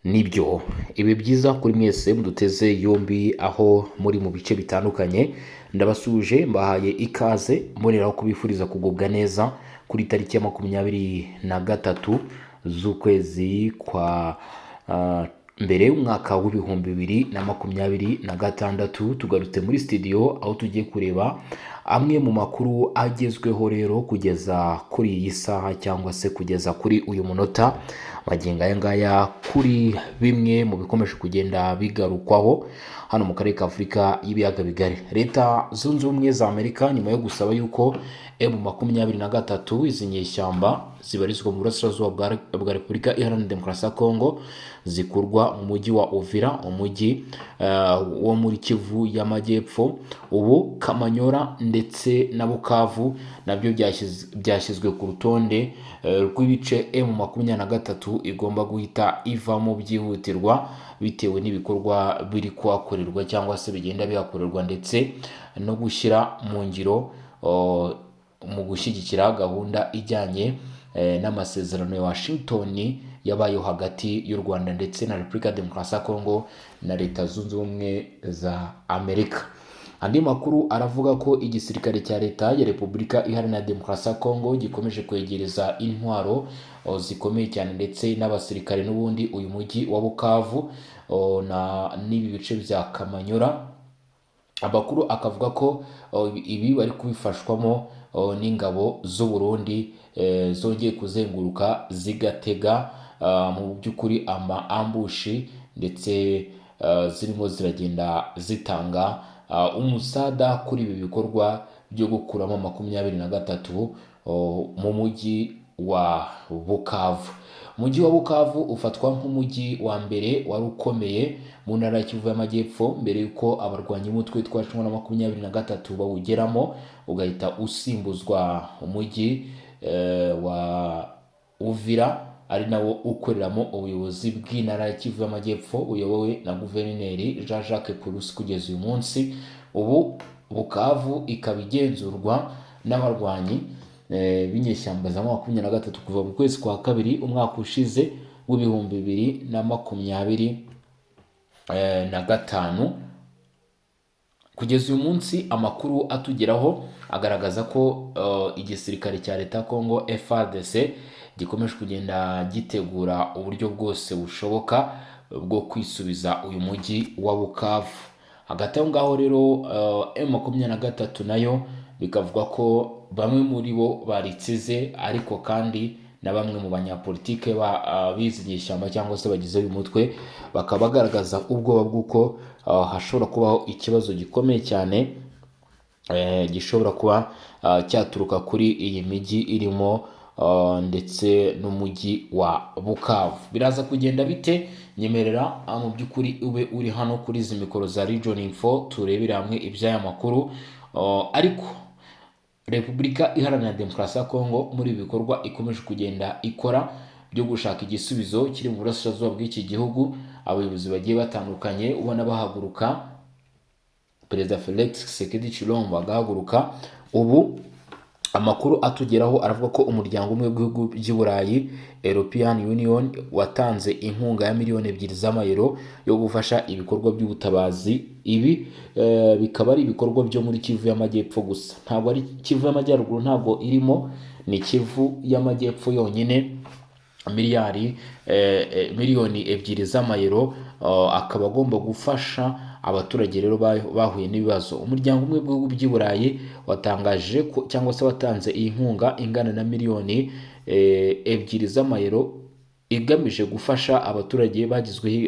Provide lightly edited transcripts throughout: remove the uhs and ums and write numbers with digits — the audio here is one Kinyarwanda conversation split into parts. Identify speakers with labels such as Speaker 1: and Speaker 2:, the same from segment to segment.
Speaker 1: Nibyo, ibi byiza kuri mwese muduteze yombi aho muri mu bice bitandukanye. Ndabasuje, mbahaye ikaze, mboneraho kubifuriza kugubwa neza kuri tariki ya 23 z'ukwezi kwa mbere, umwaka w'2026. Tugarutse muri studio aho tugiye kureba amwe mu makuru agezweho rero kugeza kuri iyi saha cyangwa se kugeza kuri uyu munota, magingo aya ngaya, kuri bimwe mu bikomeje kugenda bigarukwaho hano mu karere ka Afurika y'Ibiyaga Bigari. Leta Zunze Ubumwe za Amerika, nyuma yo gusaba yuko M23, izi nyeshyamba zibarizwa mu burasirazuba bwa Repubulika Iharanira Demokarasi ya Kongo, zikurwa mu mujyi wa Uvira, umujyi wo muri Kivu y'Amajyepfo, ubu Kamanyora ndetse na Bukavu nabyo byashyizwe ku rutonde rw'ibice M23 igomba guhita ivamo byihutirwa, bitewe n'ibikorwa biri kuhakorerwa cyangwa se bigenda bihakorerwa, ndetse no gushyira mu ngiro mu gushyigikira gahunda ijyanye n'amasezerano ya Washington yabayeho hagati y'u Rwanda ndetse na Repubulika ya Demokarasi ya Kongo na Leta Zunze Ubumwe za Amerika. Andi makuru aravuga ko igisirikare cya Leta ya Repubulika Iharanira Demokarasi ya Kongo gikomeje kwegereza intwaro zikomeye cyane ndetse n'abasirikare n'ubundi uyu mujyi wa Bukavu na n'ibi bice bya Kamanyora. Amakuru akavuga ko ibi bari kubifashwamo n'ingabo z'u Burundi zongeye kuzenguruka zigatega mu by'ukuri ama ambush, ndetse zirimo ziragenda zitanga umusada kuri ibi bikorwa byo gukuramo 23 mu mujyi wa Bukavu. Umujyi wa Bukavu ufatwa nk'umujyi wa mbere wari ukomeye mu ntara ya Kivu y'Amajyepfo mbere y'uko abarwanyi b'umutwe witwa 23 bawugeramo, ugahita usimbuzwa umujyi wa Uvira, ari nawo ukoreramo ubuyobozi bw'intara ya Kivu y'Amajyepfo buyobowe na Guverineri Jean Jacques Purusi kugeza uyu munsi. Ubu Bukavu ikaba igenzurwa n'abarwanyi b'inyeshyamba za 23 kuva mu kwezi kwa kabiri umwaka ushize w'2025. Kugeza uyu munsi amakuru atugeraho agaragaza ko igisirikare cya Leta ya Congo FARDC gikomeje kugenda gitegura uburyo bwose bushoboka bwo kwisubiza uyu mujyi wa Bukavu. Hagati aho ngaho rero, M23 nayo bikavuga ko bamwe muri bo baritsize, ariko kandi na bamwe mu banyapolitike bizi inyeshyamba cyangwa se bagize uyu mutwe bakaba bagaragaza ubwoba bw'uko hashobora kubaho ikibazo gikomeye cyane gishobora kuba cyaturuka kuri iyi mijyi irimo ndetse n'umujyi wa Bukavu. Biraza kugenda bite? Nyemerera mu by'ukuri ube uri hano kuri izi mikoro za Region Info, turebere hamwe iby'aya makuru. Ariko Repubulika Iharanira Demokarasi ya Kongo, muri ibi bikorwa ikomeje kugenda ikora byo gushaka igisubizo kiri mu burasirazuba bw'iki gihugu, abayobozi bagiye batandukanye ubona bahaguruka, Perezida Felix Tshisekedi Tshilombo agahaguruka. Ubu amakuru atugeraho aravuga ko umuryango umwe w'ibihugu by'i Burayi, European Union, watanze inkunga ya miliyoni 2 z'amayero yo gufasha ibikorwa by'ubutabazi. Ibi bikaba ari ibikorwa byo muri Kivu y'Amajyepfo gusa, ntabwo ari Kivu y'Amajyaruguru, ntabwo irimo, ni Kivu y'Amajyepfo yonyine. Miliyari miliyoni 2 z'amayero akaba agomba gufasha abaturage rero bahuye n'ibibazo. Umuryango umwe w'ibihugu by'i Burayi watangaje ko cyangwa se watanze iyi nkunga ingana na miliyoni 2 z'amayero igamije gufasha abaturage bagizweho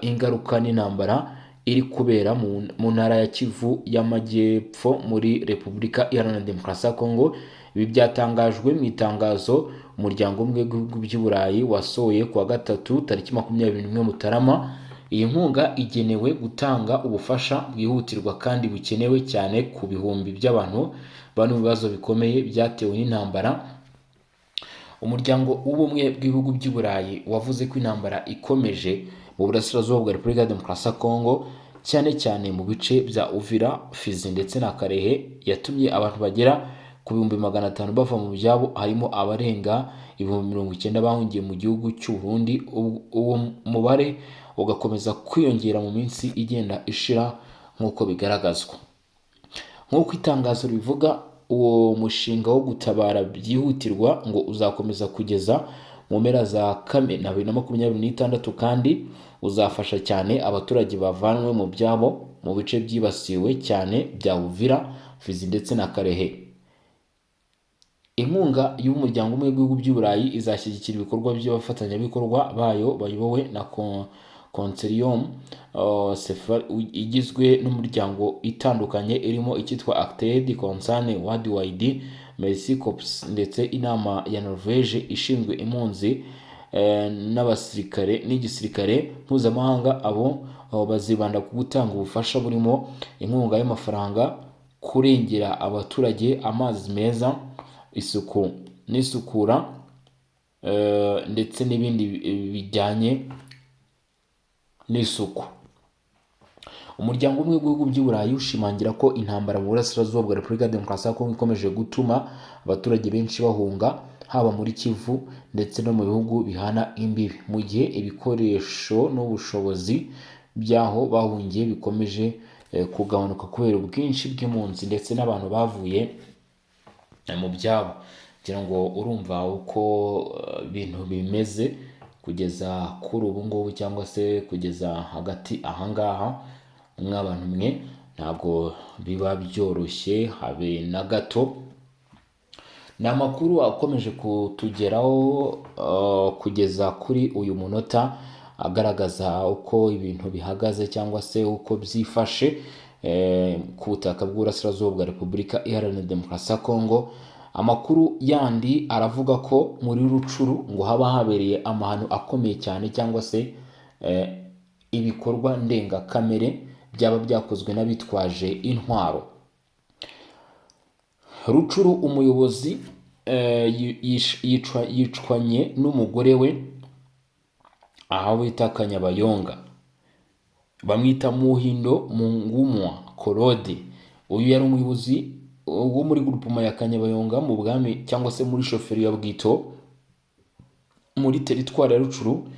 Speaker 1: ingaruka n'intambara iri kubera mu ntara ya Kivu y'Amajyepfo muri Repubulika Iharanira Demokarasi ya Kongo. Ibi byatangajwe mu itangazo umuryango umwe w'ibihugu by'i Burayi wasohoye kuwa gatatu tariki 21 Mutarama. Iyi nkunga igenewe gutanga ubufasha bwihutirwa kandi bukenewe cyane ku bihumbi by'abantu bari mu bibazo bikomeye byatewe n'intambara. Umuryango w'Ubumwe bw'Ibihugu by'i Burayi wavuze ko intambara ikomeje mu burasirazuba bwa Repubulika ya Demokarasi ya Kongo, cyane cyane mu bice bya Uvira, Fizi ndetse na Kalehe, yatumye abantu bagera Ku 500,000 bava mu byabo, harimo abarenga 90,000 bahungiye mu gihugu cy'u Burundi. Uwo mubare ugakomeza kwiyongera mu minsi igenda ishira nk'uko bigaragazwa. Nk'uko itangazo ribivuga, uwo mushinga wo gutabara byihutirwa ngo uzakomeza kugeza mu mpera za Kamena 2026, kandi uzafasha cyane abaturage bavanwe mu byabo mu bice byibasiwe cyane bya Uvira, Fizi ndetse na Kalehe. Inkunga y'Umuryango Umwe w'Ibihugu by'i Burayi izashyigikira ibikorwa by'abafatanyabikorwa bayo bayobowe na Consortium Sefar, igizwe n'umuryango itandukanye irimo icyitwa Acted Concern Worldwide, Mercy Corps ndetse inama ya Norvège ishinzwe impunzi n'abasirikare n'igisirikare mpuzamahanga. Abo bazibanda ku gutanga ubufasha burimo inkunga y'amafaranga, kurengera abaturage amazi meza, isuku n'isukura, ndetse n'ibindi bijyanye n'isuku. Umuryango Umwe w'Ibihugu by'i Burayi ushimangira ko intambara mu burasirazuba bwa Repubulika ya Demokarasi ya Kongo ikomeje gutuma abaturage benshi bahunga, haba muri Kivu ndetse no mu bihugu bihana imbibi, mu gihe ibikoresho n'ubushobozi by'aho bahungiye bikomeje kugabanuka kubera ubwinshi bw'impunzi ndetse n'abantu bavuye mu byabo. Ngira ngo urumva uko ibintu bimeze kugeza kuri ubu ngubu, cyangwa se kugeza hagati ahangaha. Mw'abantu mwe, ntabwo biba byoroshye habe na gato. Ni amakuru akomeje kutugeraho kugeza kuri uyu munota, agaragaza uko ibintu bihagaze cyangwa se uko byifashe ku butaka bw'uburasirazuba bwa Repubulika Iharanira Demokarasi ya Kongo. Amakuru yandi aravuga ko muri Rutshuru ngo haba habereye amahano akomeye cyane, cyangwa se ibikorwa ndengakamere byaba byakozwe n'abitwaje intwaro. Rutshuru, umuyobozi yicwanye n'umugore we aho bita Kanyabayonga. Bamwita Muhindo Mungumwa Korode. Uyu yari umuyobozi wo muri groupement ya Kanyabayonga mu bwami, cyangwa se muri chefferie ya Bwito, muri teritwari ya Rutshuru,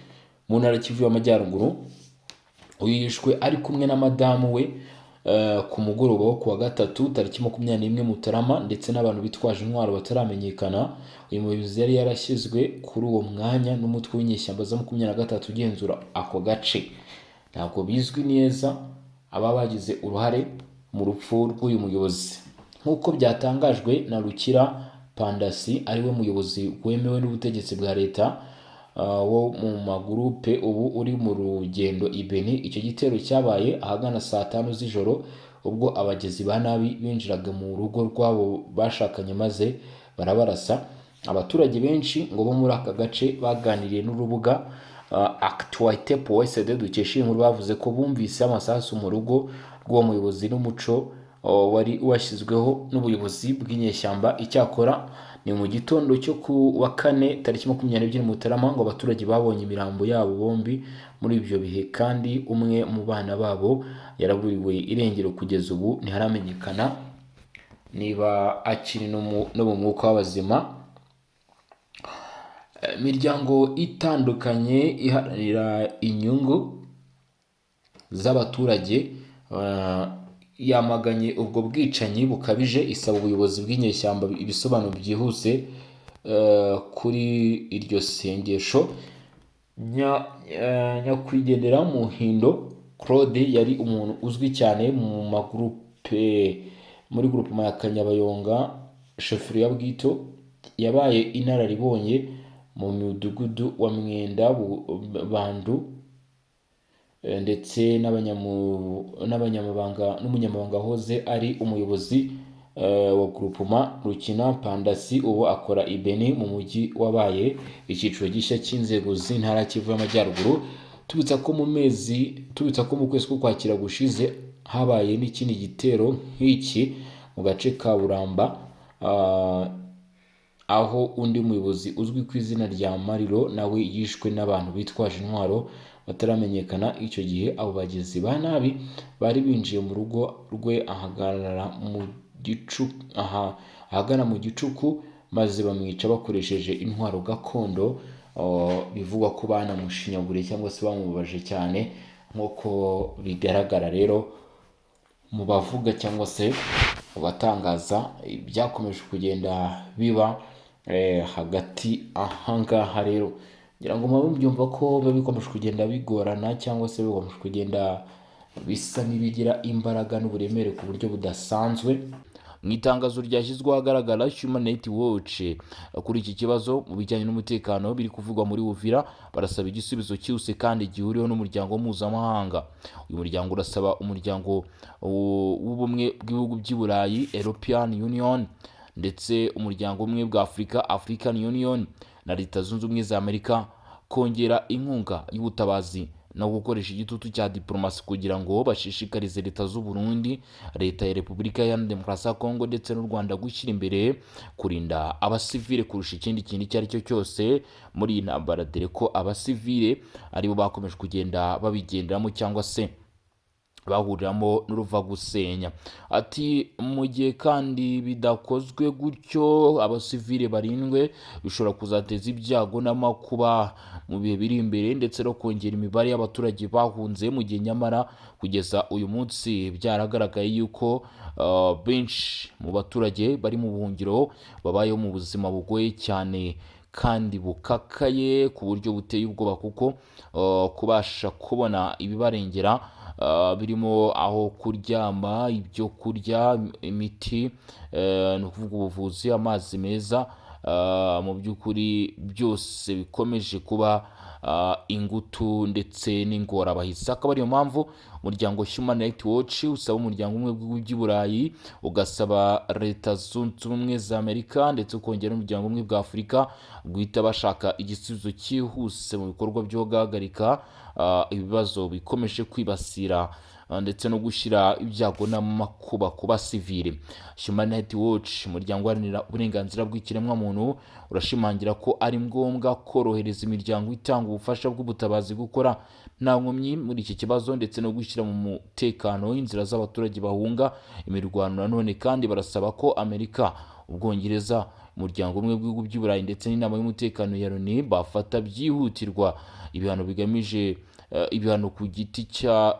Speaker 1: mu ntara Kivu y'Amajyaruguru. Uyu yishwe ari kumwe na madamu we ku mugoroba wo kuwa gatatu tariki 21 Mutarama, ndetse n'abantu bitwaje intwaro bataramenyekana. Uyu muyobozi yari yarashyizwe kuri uwo mwanya n'umutwe w'inyeshyamba za 23 ugenzura ako gace. Ntabwo bizwi neza aba bagize uruhare mu rupfu rw'uyu muyobozi. Nk'uko byatangajwe na Rukira Pandasi, ariwe muyobozi wemewe n'ubutegetsi bwa leta wo mu magurupe, ubu uri mu rugendo i Beni, icyo gitero cyabaye ahagana saa 5 z'ijoro, ubwo abagizi ba nabi binjiraga mu rugo rw'abo bashakanye maze barabarasa. Abaturage benshi ngo bo muri aka gace baganiriye n'urubuga Actualite.cd dukesha iyi nkuru, bavuze ko bumvise amasasu mu rugo rw'uwo muyobozi n'umuco wari washyizweho n'ubuyobozi bw'inyeshyamba. Icyakora ni mu gitondo cyo ku wa kane tariki 22 Mutarama ngo abaturage babonye imirambo yabo bombi. Muri ibyo bihe kandi umwe mu bana babo yaraburiwe irengero, kugeza ubu ntiharamenyekana niba akiri no mu mwuka w'abazima. Imiryango itandukanye iharanira inyungu z'abaturage yamaganye ubwo bwicanyi bukabije, isaba ubuyobozi bw'inyeshyamba ibisobanuro byihuse kuri iryo sengesho. Nyakwigendera Muhindo Claude yari umuntu uzwi cyane mu magurupe, muri groupement ya Kanyabayonga, chefferie ya Bwito. Yabaye inararibonye mu mudugudu wa Mwenda Bandu ndetse n'abanyamabanga n'umunyamabanga wahoze ari umuyobozi wa groupement. Rukina Pandasi ubu akora i Beni, mu mujyi wabaye icyiciro gishya cy'inzego z'intara Kivu y'Amajyaruguru. Tubitsa ko mu kwezi k'Ukwakira gushize habaye n'ikindi gitero nk'iki mu gace ka Buramba, aho undi muyobozi uzwi ku izina rya Mariro nawe yishwe n'abantu bitwaje intwaro bataramenyekana. Icyo gihe abo bagizi ba nabi bari binjiye mu rugo rwe ahagarara mu gicu aha ahagana mu gicuku, maze bamwica bakoresheje intwaro gakondo. Bivugwa ko banamushinyaguriye cyangwa se bamubabaje cyane, nk'uko bigaragara rero mu bavuga cyangwa se mu batangaza ibyakomeje kugenda biba hagati ahangaha. Rero ngira ngo muba mubyumva ko biba bikomeje kugenda bigorana cyangwa se bikomeje kugenda bisa n'ibigira imbaraga n'uburemere ku buryo budasanzwe. Mu itangazo ryashyizweho ahagaragara Human Rights Watch kuri iki kibazo mu bijyanye n'umutekano biri kuvugwa muri Uvira, barasaba igisubizo cyihuse kandi gihuriweho n'umuryango mpuzamahanga. Uyu muryango urasaba Umuryango w'Ubumwe bw'Ibihugu by'i Burayi, European Union, ndetse Umuryango Umwe bwa Afurika, African Union, na Leta Zunze Ubumwe za Amerika kongera inkunga y'ubutabazi no gukoresha igitutu cya diplomasi kugira ngo bashishikarize leta z'u Burundi, Leta ya Repubulika Iharanira Demokarasi ya Kongo ndetse n'u Rwanda gushyira imbere kurinda abasivile kurusha ikindi kintu icyo ari cyo cyose muri iyi ntambara, dore ko abasivile aribo bakomeje kugenda babigenderamo cyangwa se bahuriramo n'uruva gusenya. Ati mu gihe kandi bidakozwe gutyo, abasivile barindwe, bishobora kuzateza ibyago n'amakuba mu bihe biri imbere ndetse no kongera imibare y'abaturage bahunze, mu gihe nyamara kugeza uyu munsi byaragaragaye yuko benshi mu baturage bari mu buhungiro babayeho mu buzima bugoye cyane kandi bukakaye ku buryo buteye ubwoba, kuko kubasha kubona ibibarengera birimo aho kuryama, ibyo kurya, imiti, ni ukuvuga ubuvuzi, amazi meza, mu by'ukuri byose bikomeje kuba ingutu ndetse n'ingorabahizi. Akaba ariyo mpamvu umuryango Human Rights Watch usaba Umuryango Umwe by'i Burayi, ugasaba Leta Zunze Ubumwe za Amerika ndetse ukongera n'Umuryango Umwe bwa Afurika guhita bashaka igisubizo cyihuse mu bikorwa byo guhagarika ibibazo bikomeje kwibasira ndetse no gushyira ibyago n'amakuba ku basivile. Human Rights Watch, umuryango uharanira uburenganzira bw'ikiremwamuntu, urashimangira ko ari ngombwa korohereza imiryango itanga ubufasha bw'ubutabazi gukora nta nkomyi muri iki kibazo ndetse no gushyira mu mutekano inzira z'abaturage bahunga imirwano. Nanone kandi barasaba ko Amerika, Ubwongereza, Umuryango Umwe w'Ibihugu by'i Burayi ndetse n'Inama y'Umutekano ya Loni bafata byihutirwa ibihano bigamije ibihano ku giti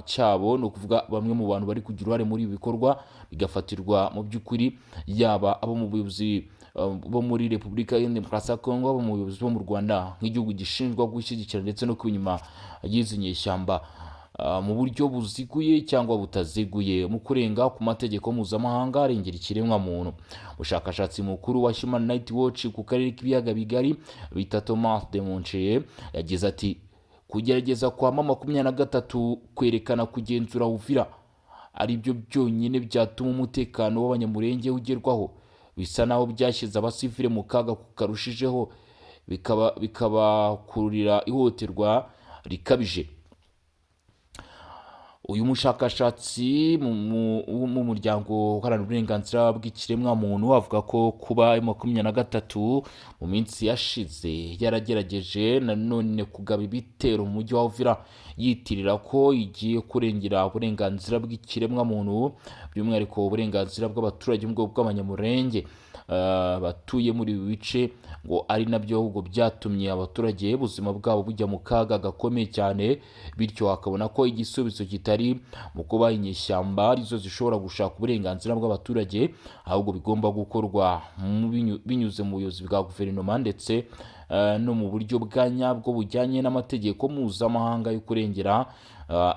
Speaker 1: cyabo, ni ukuvuga bamwe mu bantu bari kugira uruhare muri ibi bikorwa bigafatirwa mu by'ukuri, yaba abo mu buyobozi bo muri Repubulika ya Demokarasi ya Kongo, abo mu buyobozi bo mu Rwanda nk'igihugu gishinjwa gushyigikira ndetse no kuba inyuma y'izi nyeshyamba mu buryo buziguye cyangwa butaziguye mu kurenga ku mategeko mpuzamahanga arengera ikiremwamuntu. Umushakashatsi mukuru wa Human Rights Watch ku karere k'Ibiyaga Bigari bita Thomas de Moncheye yagize ati: "Kugerageza kwa M23 kwerekana kugenzura Uvira ari byo byonyine byatuma umutekano w'Abanyamurenge ugerwaho bisa naho byashyize abasivile mu kaga karushijeho, bikabakururira ihohoterwa rikabije." Uyu mushakashatsi mu muryango uharanira uburenganzira bw'ikiremwamuntu avuga ko kuba 23 mu minsi yashize yaragerageje nanone kugaba ibitero mu mujyi wa Uvira yitirira ko igiye kurengera uburenganzira bw'ikiremwamuntu, by'umwihariko uburenganzira bw'abaturage mu bwoko bw'Abanyamurenge batuye muri ibi bice, ngo ari nabyo ahubwo byatumye abaturage ubuzima bwabo bujya mu kaga gakomeye cyane. Bityo akabona ko igisubizo kitari mu kuba inyeshyamba arizo zishobora gushaka uburenganzira bw'abaturage, ahubwo bigomba gukorwa binyuze mu buyobozi bwa guverinoma ndetse no mu buryo bwa nyabwo bujyanye n'amategeko mpuzamahanga yo kurengera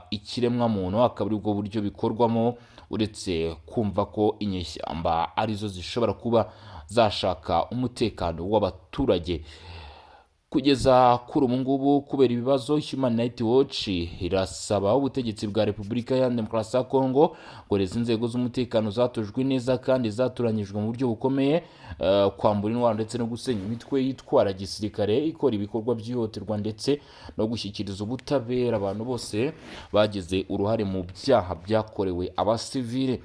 Speaker 1: ikiremwamuntu, akaba ari bwo buryo bikorwamo, uretse kumva ko inyeshyamba arizo zishobora kuba zashaka umutekano w'abaturage. Kugeza kuri ubu ngubu, kubera ibibazo, Human Rights Watch irasaba ubutegetsi bwa Repubulika ya Demokarasi ya Kongo kohereza inzego z'umutekano zatojwe neza kandi zatoranyijwe mu buryo bukomeye kwambura intwaro ndetse no gusenya imitwe yitwara gisirikare ikora ibikorwa by'ihohoterwa, ndetse no gushyikiriza ubutabera abantu bose bagize uruhare mu byaha byakorewe abasivile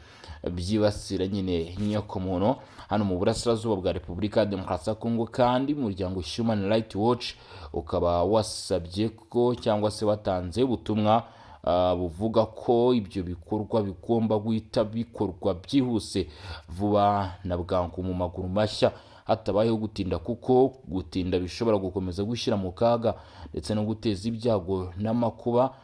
Speaker 1: byibasira nyine inyokomuntu hano mu burasirazuba bwa Repubulika ya Demokarasi ya Kongo. Kandi umuryango Human Rights Watch ukaba wasabye ko cyangwa se watanze ubutumwa Buvuga ko ibyo bikorwa bigomba guhita bikorwa byihuse, vuba na bwangu, mu maguru mashya, hatabayeho gutinda, kuko gutinda bishobora gukomeza gushyira mu kaga ndetse no guteza ibyago n'amakuba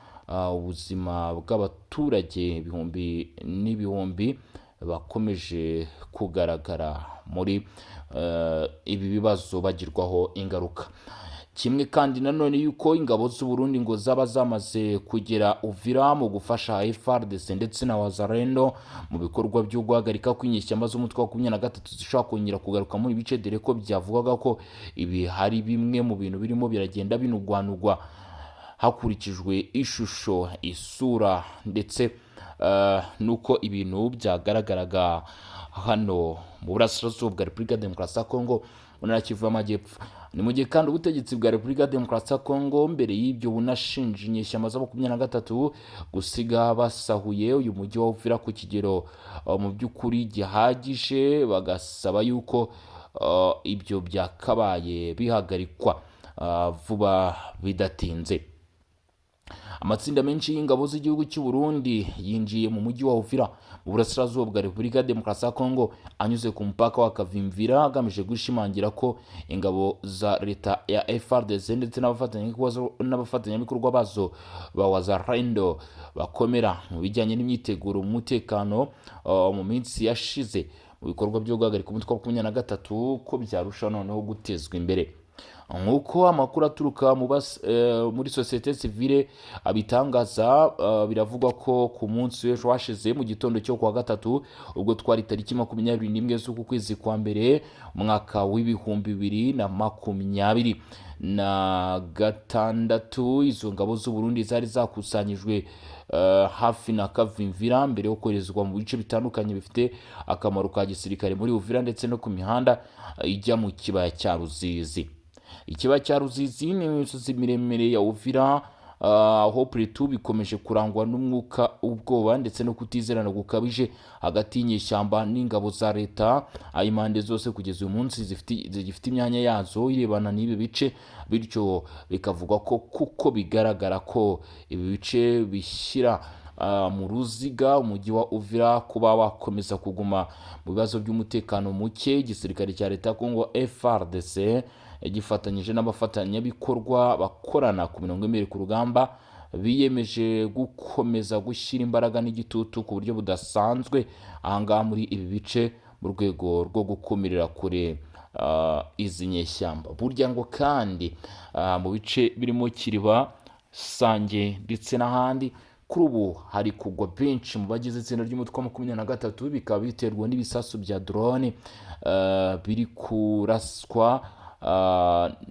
Speaker 1: ubuzima bw'abaturage ibihumbi n'ibihumbi bakomeje kugaragara muri ibi bibazo, bagirwaho ingaruka. Kimwe kandi nanone yuko ingabo z'u Burundi ngo zaba zamaze kugera Uvira mu gufasha FARDC ndetse na Wazalendo mu bikorwa byo guhagarika kw'inyeshyamba z'umutwe wa 23 zishobora kongera kugaruka muri bice, dore ko byavugwaga ko ibi hari bimwe mu bintu birimo biragenda binugwanugwa hakurikijwe ishusho, isura ndetse nuko ibintu byagaragaraga hano mu burasirazuba bwa Repubulika ya Demokarasi ya Kongo, mu ntara ya Kivu y'Amajyepfo. Ni mu gihe kandi ubutegetsi bwa Repubulika ya Demokarasi ya Kongo mbere y'ibyo bunashinja inyeshyamba za 23 gusiga basahuye uyu mujyi wa Uvira ku kigero mu by'ukuri gihagije, bagasaba yuko ibyo byakabaye bihagarikwa vuba bidatinze. Amatsinda menshi y'ingabo z'igihugu cy'u Burundi yinjiye mu mujyi wa Uvira mu burasirazuba bwa Repubulika ya Demokarasi ya Kongo anyuze ku mupaka wa Kavimvira, agamije gushimangira ko ingabo za leta ya FARDC ndetse n'abafatanyabikorwa bazo ba Wazalendo bakomera mu bijyanye n'imyiteguro mu mutekano mu minsi yashize mu bikorwa byo guhagarika umutwe wa 23, ko byarushaho noneho gutezwa imbere. Nk'uko amakuru aturuka muri sosiyete sivile abitangaza, biravugwa ko ku munsi w'ejo hashize mu gitondo cyo kuwa gatatu, ubwo twari tariki 21 z'uku kwezi kwa mbere, umwaka w'2026, izo ngabo z'u Burundi zari zakusanyijwe hafi na Kavimvira mbere yo koherezwa mu bice bitandukanye bifite akamaro ka gisirikare muri Uvira ndetse no ku mihanda ijya mu kibaya cya Ruzizi. Ikibaya cya Ruzizi ni imisozi miremire ya Uvira, aho Plateau bikomeje kurangwa n'umwuka w'ubwoba ndetse no kutizerana gukabije hagati y'inyeshyamba n'ingabo za leta, aho impande zose kugeza uyu munsi zigifite imyanya yazo irebana n'ibi bice. Bityo bikavugwa ko kuko bigaragara ko ibi bice bishyira mu ruziga umujyi wa Uvira kuba wakomeza kuguma mu bibazo by'umutekano muke, igisirikare cya leta ya Kongo FARDC gifatanyije n'abafatanyabikorwa bakorana ku mirongo imbere ku rugamba biyemeje gukomeza gushyira imbaraga n'igitutu ku buryo budasanzwe ahangaha muri ibi bice, mu rwego rwo gukumirira kure izi nyeshyamba. Burya ngo kandi mu bice birimo Kiriba, Sange ndetse n'ahandi, kuri ubu hari kugwa benshi mu bagize itsinda ry'umutwe wa 23, bikaba biterwa n'ibisasu bya drone biri kuraswa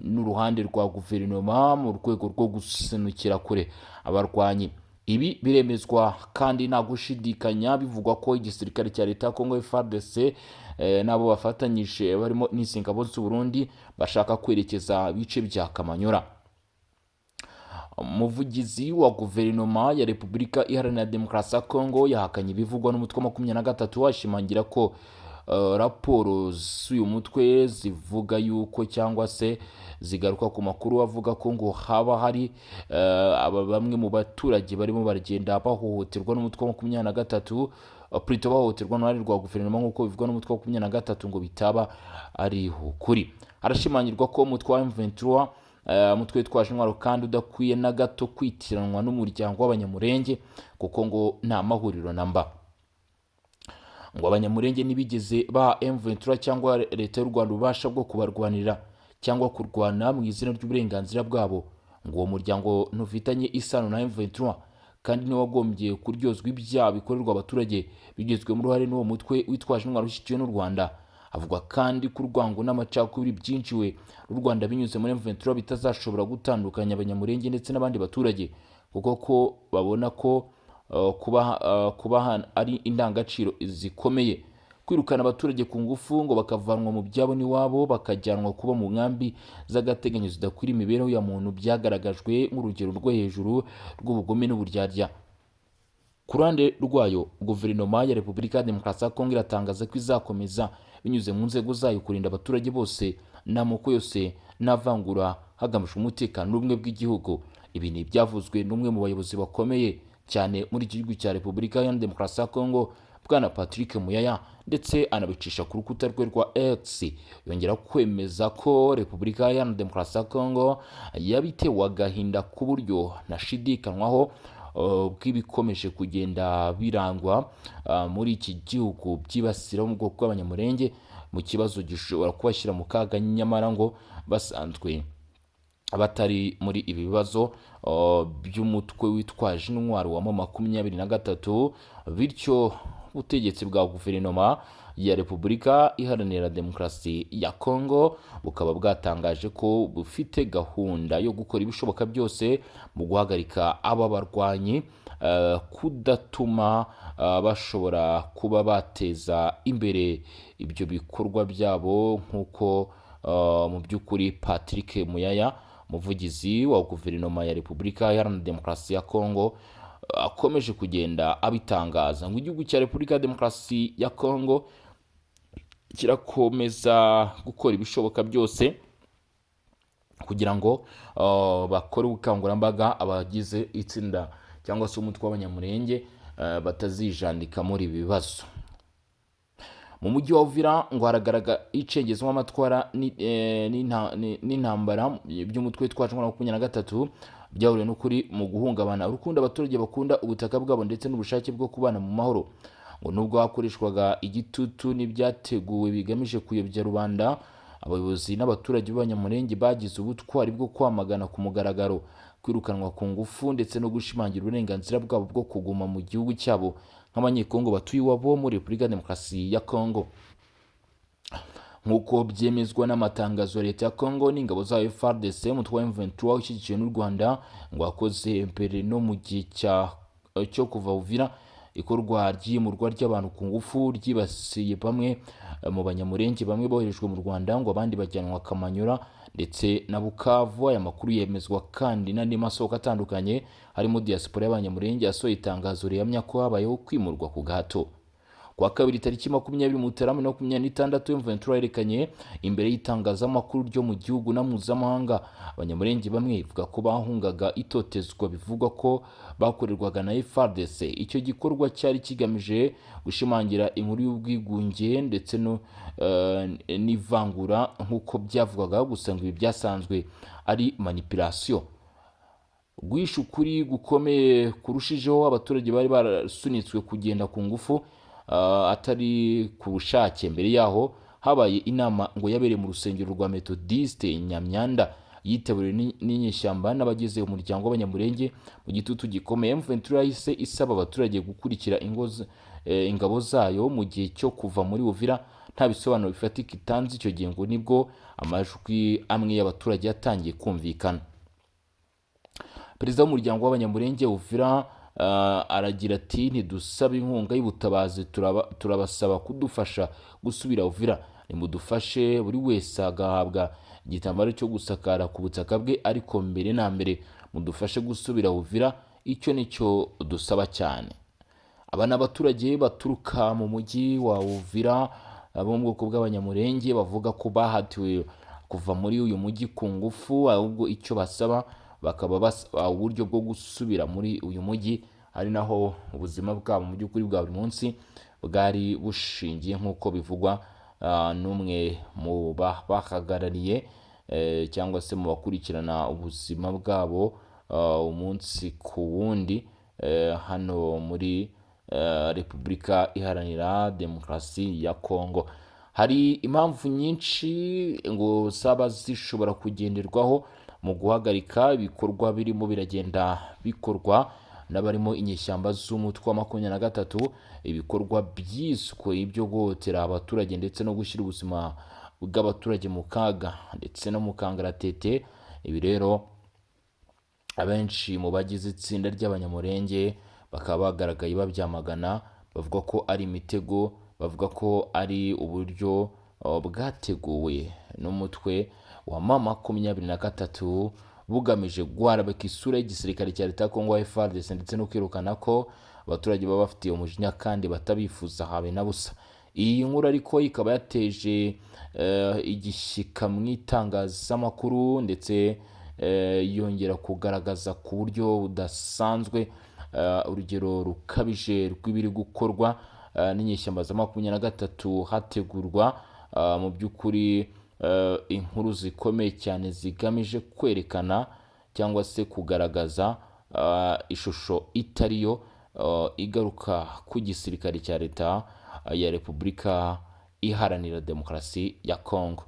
Speaker 1: n'uruhande rwa guverinoma mu rwego rwo gusenukira kure abarwanyi. Ibi biremezwa kandi nta gushidikanya, bivugwa ko igisirikare cya leta ya Kongo FARDC n'abo bafatanyije barimo n'izi ngabo z'u Burundi bashaka kwerekeza ibice bya Kamanyora. Umuvugizi wa guverinoma ya Repubulika Iharanira Demokarasi ya Kongo yahakanye ibivugwa n'umutwe wa 23, ashimangira ko raporo z'uyu mutwe zivuga yuko cyangwa se zigaruka ku makuru avuga ko ngo haba hari aba bamwe mu baturage barimo baragenda bahohoterwa n'umutwe wa 23, plutôt bahohoterwa n'uruhare rwa guverinoma nk'uko bivugwa n'umutwe wa 23, ngo bitaba ari ukuri. Harashimangirwa ko umutwe wa M23, umutwe witwaje intwaro kandi udakwiye na gato kwitiranwa n'umuryango w'Abanyamurenge, kuko ngo nta mahuriro na mba, ngo Abanyamurenge ntibigeze baha M23 cyangwa leta y'u Rwanda ububasha bwo kubarwanira cyangwa kurwana mu izina ry'uburenganzira bwabo. Ngo uwo muryango ntufitanye isano na M23 kandi ntiwagombye kuryozwa ibyaha bikorerwa abaturage bigizwemo uruhare n'uwo mutwe witwaje intwaro ushyigikiwe n'u Rwanda. Avuga kandi ko urwango n'amacakubiri byinjiwe n'u Rwanda binyuze muri M23 bitazashobora gutandukanya Abanyamurenge ndetse n'abandi baturage, kuko ko babona ko kubaha ari indangagaciro zikomeye. Kwirukana abaturage ku ngufu ngo bakavanwa mu byabo n'iwabo, bakajyanwa kuba mu nkambi z'agateganyo zidakwira imibereho ya muntu, byagaragajwe nk'urugero rwo hejuru rw'ubugome n'uburyarya. Ku ruhande rwayo, guverinoma ya Repubulika ya Demokarasi ya Kongo iratangaza ko izakomeza binyuze mu nzego zayo kurinda abaturage bose n'amoko yose n'avangura, hagamijwe umutekano n'ubumwe bw'igihugu. Ibi ni ibyavuzwe n'umwe mu bayobozi bakomeye cyane muri iki gihugu cya Repubulika Iharanira Demokarasi ya Kongo, Bwana Patrick Muyaya, ndetse anabicisha ku rukuta rwe rwa X, yongera kwemeza ko Repubulika Iharanira Demokarasi ya Kongo yabitewe agahinda ku buryo ntashidikanywaho bw'ibikomeje kugenda birangwa muri iki gihugu byibasira mu bwoko bw'Abanyamurenge mu kibazo gishobora kubashyira mu kaga, nyamara ngo basanzwe batari muri ibi bibazo by'umutwe witwaje intwaro wa M23. Bityo ubutegetsi bwa guverinoma ya Repubulika Iharanira Demokarasi ya Kongo bukaba bwatangaje ko bufite gahunda yo gukora ibishoboka byose mu guhagarika aba barwanyi, kudatuma bashobora kuba bateza imbere ibyo bikorwa byabo, nk'uko mu by'ukuri Patrick Muyaya, umuvugizi wa guverinoma ya Repubulika Iharanira Demokarasi ya Kongo, akomeje kugenda abitangaza. Ngo igihugu cya Repubulika ya Demokarasi ya Kongo kirakomeza gukora ibishoboka byose kugira ngo bakore ubukangurambaga abagize itsinda cyangwa se umutwe w'Abanyamurenge batazijandika muri ibi bibazo. Mu mujyi wa Uvira ngo haragaragara icengezwa amatwara n'intambara by'umutwe witwaje intwaro 23 byahuriye n'ukuri mu guhungabana urukundo abaturage bakunda ubutaka bwabo ndetse n'ubushake bwo kubana mu mahoro. Ngo nubwo hakoreshwaga igitutu n'ibyateguwe bigamije kuyobya rubanda, abayobozi n'abaturage b'Abanyamurenge bagize ubutwari bwo kwamagana ku mugaragaro kwirukanwa ku ngufu ndetse no gushimangira uburenganzira bwabo bwo kuguma mu gihugu cyabo nk'Abanyekongo batuye iwabo muri Repubulika ya Demokarasi ya Kongo, nk'uko byemezwa n'amatangazo ya leta ya Kongo n'ingabo zayo FARDC. Umutwe wa M23 ushyigikiwe n'u Rwanda ngo wakoze mbere no mu gihe cyo kuva Uvira ikorwa ry'iyimurwa ry'abantu ku ngufu ryibasiye bamwe mu Banyamurenge, bamwe boherejwe mu Rwanda, ngo abandi bajyanwa Kamanyura ndetse na Bukavu. Aya makuru yemezwa kandi n'andi masoko atandukanye harimo diaspora y'Abanyamurenge yasohoye itangazo rihamya ko habayeho kwimurwa ku gahato. Kuwa kabiri tariki 20 Mutarama 26, M23 yerekanye imbere y'itangazamakuru ryo mu gihugu na mpuzamahanga Abanyamurenge bamwe ivuga ko bahungaga itotezwa bivugwa ko bakorerwaga na FARDC. Icyo gikorwa cyari kigamije gushimangira inkuru y'ubwigunge ndetse no n'ivangura nk'uko byavugwaga, gusa ngo ibi byasanzwe ari manipulation. Guhisha ukuri gukomeye kurushijeho, abaturage bari barasunitswe kugenda ku ngufu, atari ku bushake. Mbere yaho habaye inama ngo yabereye mu rusengero rwa Methodiste Nyamyanda, yitabiriwe n'inyeshyamba n'abagize umuryango w'Abanyamurenge. Mu gitutu gikomeye, M23 yahise isaba abaturage gukurikira ingabo zayo mu gihe cyo kuva muri Uvira nta bisobanuro bifatika itanze. Icyo gihe ngo nibwo amajwi amwe y'abaturage yatangiye kumvikana. Perezida w'umuryango w'Abanyamurenge Uvira aragira ati: "Ntidusaba inkunga y'ubutabazi, turabasaba kudufasha gusubira Uvira. Nimudufashe buri wese agahabwa igitambaro cyo gusakara ku butaka bwe, ariko mbere na mbere mudufashe gusubira Uvira, icyo nicyo dusaba cyane." Aba ni abaturage baturuka mu mujyi wa Uvira bo mu bwoko bw'Abanyamurenge, bavuga ko bahatiwe kuva muri uyu mujyi ku ngufu, ahubwo icyo basaba bakaba basaba uburyo bwo gusubira muri uyu mujyi, ari naho ubuzima bwabo mu by'ukuri bwa buri munsi bwari bushingiye, nk'uko bivugwa n'umwe mu bahagarariye cyangwa se mu bakurikirana ubuzima bwabo umunsi ku wundi hano muri Repubulika Iharanira Demokarasi ya Kongo. Hari impamvu nyinshi ngo zaba zishobora kugenderwaho mu guhagarika ibikorwa birimo biragenda bikorwa n'abarimo inyeshyamba z'umutwe wa 23, ibikorwa byiswe ibyo guhohotera abaturage ndetse no gushyira ubuzima bw'abaturage mu kaga ndetse no mu kangaratete. Ibi rero abenshi mu bagize itsinda ry'Abanyamurenge bakaba bagaragaye babyamagana, bavuga ko ari imitego, bavuga ko ari uburyo bwateguwe n'umutwe wa M23 bugamije guharabika isura y'igisirikare cya leta ya Kongo FARDC ndetse no kwirukana ko abaturage baba bafitiye umujinya kandi batabifuza habe na busa. Iyi nkuru ariko ikaba yateje igishyika mu itangazamakuru ndetse yongera kugaragaza ku buryo budasanzwe urugero rukabije rw'ibiri gukorwa n'inyeshyamba za 23, hategurwa mu by'ukuri inkuru zikomeye cyane zigamije kwerekana cyangwa se kugaragaza ishusho itariyo igaruka ku gisirikare cya Leta ya Repubulika Iharanira Demokarasi ya Kongo.